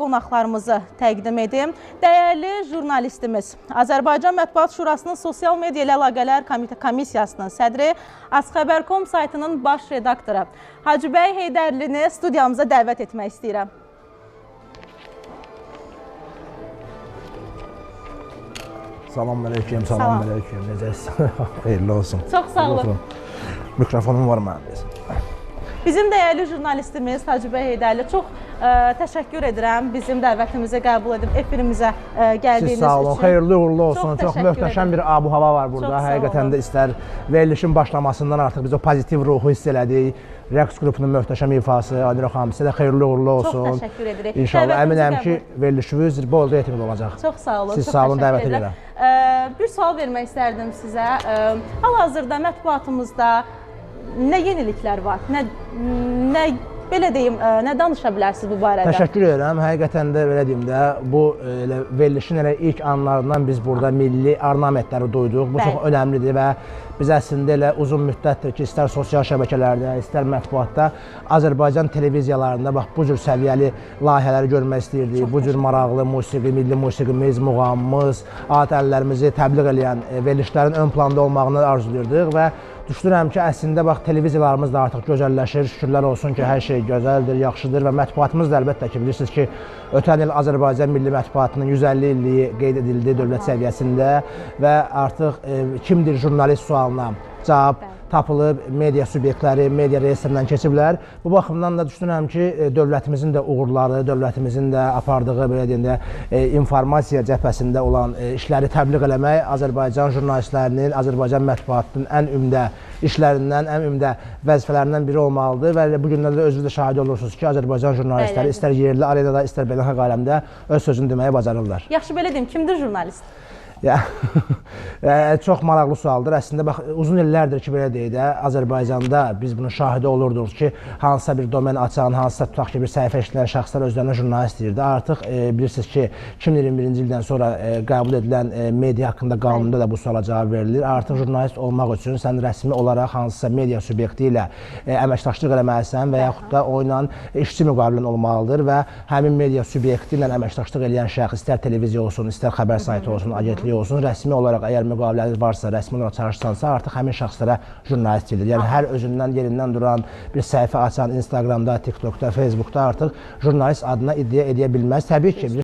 Qonaqlarımızı təqdim edim. Dəyərli jurnalistimiz, Azərbaycan Mətbuat Şurasının Sosial Media ilə Əlaqələr Komissiyasının sədri, Azxəbər.com saytının baş redaktoru Hacıbəy Heydərlini studiyamıza dəvət etmək istəyirəm. Salam əleykum, salam əleykum. Necəsiniz? Xeyirli olsun. Çox sağ olun. Mikrofonum var mənim deyəsən. Bizim dəyərli jurnalistimiz Hacıbəy Heydərli, çox təşəkkür edirəm bizim dəvətimizi qəbul edib efirimizə gəldiyiniz Siz sağ olun, üçün. Xeyirli uğurlu olsun. Çox Çox möhtəşəm bir abu-hava var burada. Həqiqətən də istər verilişin başlamasından artıq biz o pozitiv ruhu hiss elədik. Rəqs qrupunun möhtəşəm ifası, Aynur xanım, sizə də xeyirli uğurlu olsun. Çox təşəkkür edirik. İnşallah, əminəm ki, verilişimiz bol reytinqli olacaq. Çox sağ olun. Siz sağ olun, dəvət edirəm. Bir sual vermək istərdim sizə. Hal-hazırda mətbuatımızda nə yeniliklər var? Nə belə deyim, nə danışa bilərsiniz bu barədə? Təşəkkür edirəm. Həqiqətən də belə deyim də, bu elə verilişin elə ilk anlarından biz burada milli ornamentləri duyduq. Bu çox önəmlidir və biz əslində elə uzun müddətdir ki, istər sosial şəbəkələrdə, istər mətbuatda Azərbaycan televiziyalarında bax bu cür səviyyəli layihələri görmək istəyirdik. Bu cür maraqlı musiqi, milli musiqimiz, muğamımız, adət-ənənələrimizi təbliğ eləyən verilişlərin ön planda olmağını arzulayırdıq və düşünürəm ki, əslində bax televiziyalarımız da artıq gözəlləşir. Şükürlər olsun ki, hər şey gözəldir, yaxşıdır və mətbuatımız da əlbəttə ki, bilirsiniz ki, ötən il Azərbaycan milli mətbuatının 150 illiyi qeyd edildi dövlət səviyyəsində və artıq kimdir jurnalist sualına cavab tapılıb, media subyektləri media reyestrindən keçiblər. Bu baxımdan da düşünürəm ki, dövlətimizin də uğurları, dövlətimizin də apardığı, belə deyim də, informasiya cəbhəsində olan işləri təbliğ eləmək Azərbaycan jurnalistlərinin, Azərbaycan mətbuatının ən ümdə işlərindən, ən ümdə vəzifələrindən biri olmalıdır və bu günlərdə özünüz də şahid olursunuz ki, Azərbaycan jurnalistləri istər yerli arenada, istər beynəlxalq aləmdə öz sözünü deməyi bacarırlar. Yaxşı, belə deyim, kimdir jurnalist? Çox maraqlı sualdır. Əslində, bax, uzun illərdir ki, belə deyək də, Azərbaycanda biz bunun şahidi olurduq ki, hansısa bir domen açan, hansısa tutaq ki, bir səhifə işləyən şəxslər özlərinə jurnalist deyirdi. Artıq bilirsiniz ki, 2021-ci ildən sonra qəbul edilən media haqqında qanunda da bu suala cavab verilir. Artıq jurnalist olmaq üçün sən rəsmi olaraq hansısa media subyekti ilə əməkdaşlıq eləməlisən və yaxud da o ilə işçi müqavilən olmalıdır və həmin media subyekti ilə əməkdaşlıq eləyən şəxs istər televiziya olsun, istər xəbər saytı olsun, agentlik olsun, rəsmi olaraq əgər müqaviləniz varsa, rəsmi olaraq çalışsansa, artıq həmin şəxslərə jurnalist deyilir. Yəni hər özündən yerindən duran bir səhifə açan Instagramda, TikTokda, Facebookda artıq jurnalist adına iddia edə bilməz. Təbii ki,